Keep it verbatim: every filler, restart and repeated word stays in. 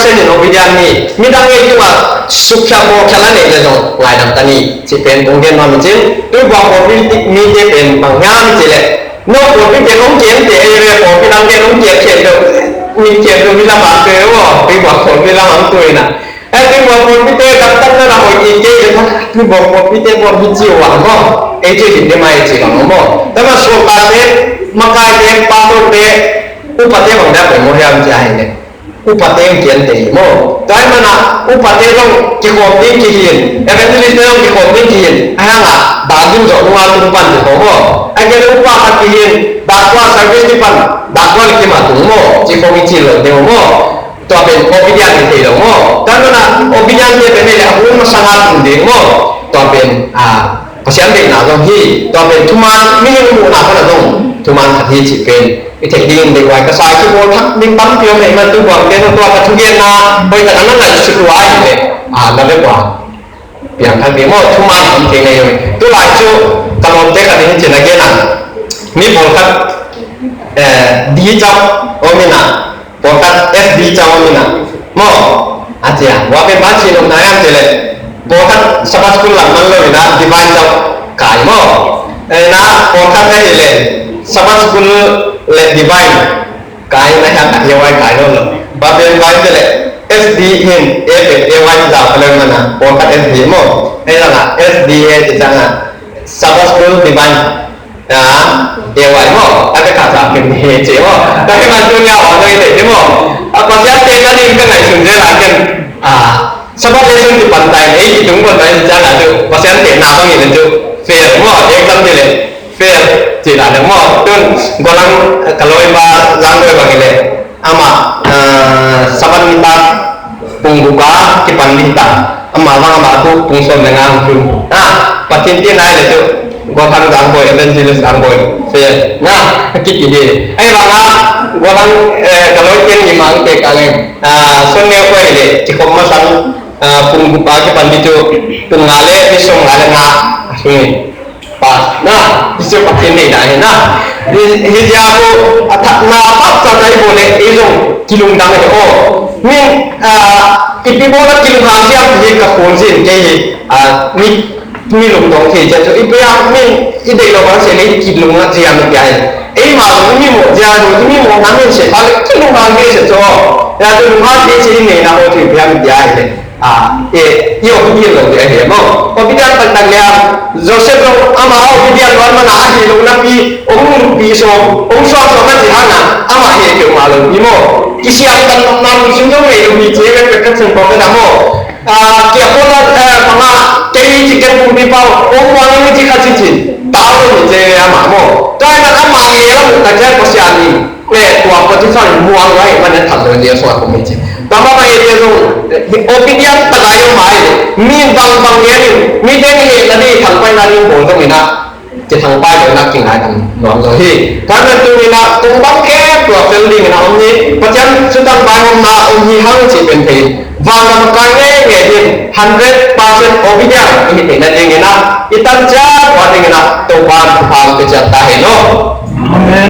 Ten in obedient ni, midang ei chunga sukkhel bokkhel anei le jong ngaidam tani. Hiche pen kong gen nom in, tuibuah pumpi mite pen bang ham itile, nopumpi te hung kihente, ei ve pumpi dang te hung kihente, mi kihente mi la ma te o, tuibuah pumpi la hung tuina. Ei tuibuah pumpi te dam tan na la hoi kikei, tuibuah pumpi te bol mi chi wa mo. Ei chi hin te mai chi la mo. Tama sorkar te, makai te, pastor te, upa te bang da mo hiam chi ahile. Upa teng kihente mo. Tua hi mana, upa te jong kikhom ding kihin, evangelist te jong kikhom ding kihin. Ahanga, dah ding jong nunga tung pan ti mo. Ahile upa khat kihin, dah kua service ti pan, dah kua le kima tung mo. Chi khom i chi lou ding mo. Tua pen obedient ni thei lou mo. Tua hi mana, obedient te pen le ahung masanga tung ding mo. Tua pen, ah, Pasian deina jong hi, tua pen thuman, mihem muhna khat a jong thuman khat hi chih pen i thei ding in deivui kasa, kibol thak ding tampi um ahi man, tuibuah te jong tua ka thugenna hoitah a na ngaisut u ahile, a, na ve poi. Piang khat ve mo, thuman um thei ngai. Tulai chu ka lomte khat in hitin agen a. Mi bol khat, eh, D chauh um in a. Bol khat S D chauh um in a. Mo, atia, tua pen ban chi nom na ham itile. Bol khat Sabbath school lang man lou in a, Divine chauh kai mo. Eh, na, bol khat ahile, Sabbath school le Divine kai na ham, A Y kai lou lou. Tua pen ban itile, S D hin, A pen A Y jao ka lou man a, bol khat S D mo. Eh, na, S D A ti chang a, Sabbath school Divine. A, A Y mo, a ka kasa pen hi che mo. Ka hi man tu nia wa noi te mo. A, Pasian te na ding ka ngai sun je la ken. A, Sabbath lesson ti pan tai, ei, ki tung pan tai, ja la tu. Pasian te na bang ni tu. Fail mo, exam ti le. Fail, ti la le mo. Tun, golang, ka loi ba, lang loi ba ki le. Ama, eh, Sabbath nitak pung gup a kipan ding ta. Ama vang ama tu pung som le nga hung tung. Ha, Pathen te nai le tu. Gothang Jangboi, Evangelist Jangboi. Fail. Na, kiti hi. Ahivang a, Gothang, eh, ka loi teng ni mang te ka le. Ah, Son Neo koi le, kikhom masang, ah, pung gup a kipan ding tu. Pung nga le, ni som nga le nga. Hung. Pass. Na, hiche Pathen deina ahi na. Hi, hijeh a chu, athatna a phat cha tai bol le, ei jong kilungdang ahi o. Min, ah, ipi bol a kilunghang jia hi ka khol jin kei hi, ah, mi, mi lungdong thei jeh chu. Ipi a min i dei lou vang se le kilunghang jia mi tia hi. Eima jong i mi mo jia jong, i mi mo na min se, a le kilunghang thei se chu. Ya chu lunghang thei se i neina ho chu ipi a mi tia hi. A, e, i obedient lou ding ahi mo. Obedient pan tak le a, Joseph jong ama obedient lou man a ahi lou napi, hung pi so, hung so so na ti hang a, ama he ke ma lou pi mo. Kisiam tan na pi sum jong nei lou pi che ve pe ka chen ko ka da mo. A, ke ko na, eh, ama, ke ni ti ke pu pi pau, hung wa ni ti ka ti ti. Ta lou ni che ama mo. Ta na ama he la mu ta che ko sia ni. Le, tua Potiphar muang lai, man a thal loi dia so a ko mi chi. Tama ma e dia lo, obedient ta lai mai. Mi bang bang ye ni, mi te ni na ni thang pai na ni bol to mi na. Ki thang pai na ki ngai tam nuam lo hi. Tama tu mi na, tung bang ke, tua fel ding na om ni. Pathian chu tang pai om na, om hi hang chi pen thei. Vang lam kai nge nge din, hundred percent obedient, i hi te na ding na. I tan cha, tua ding na, to ban, ban ke cha ta he lo. Amen.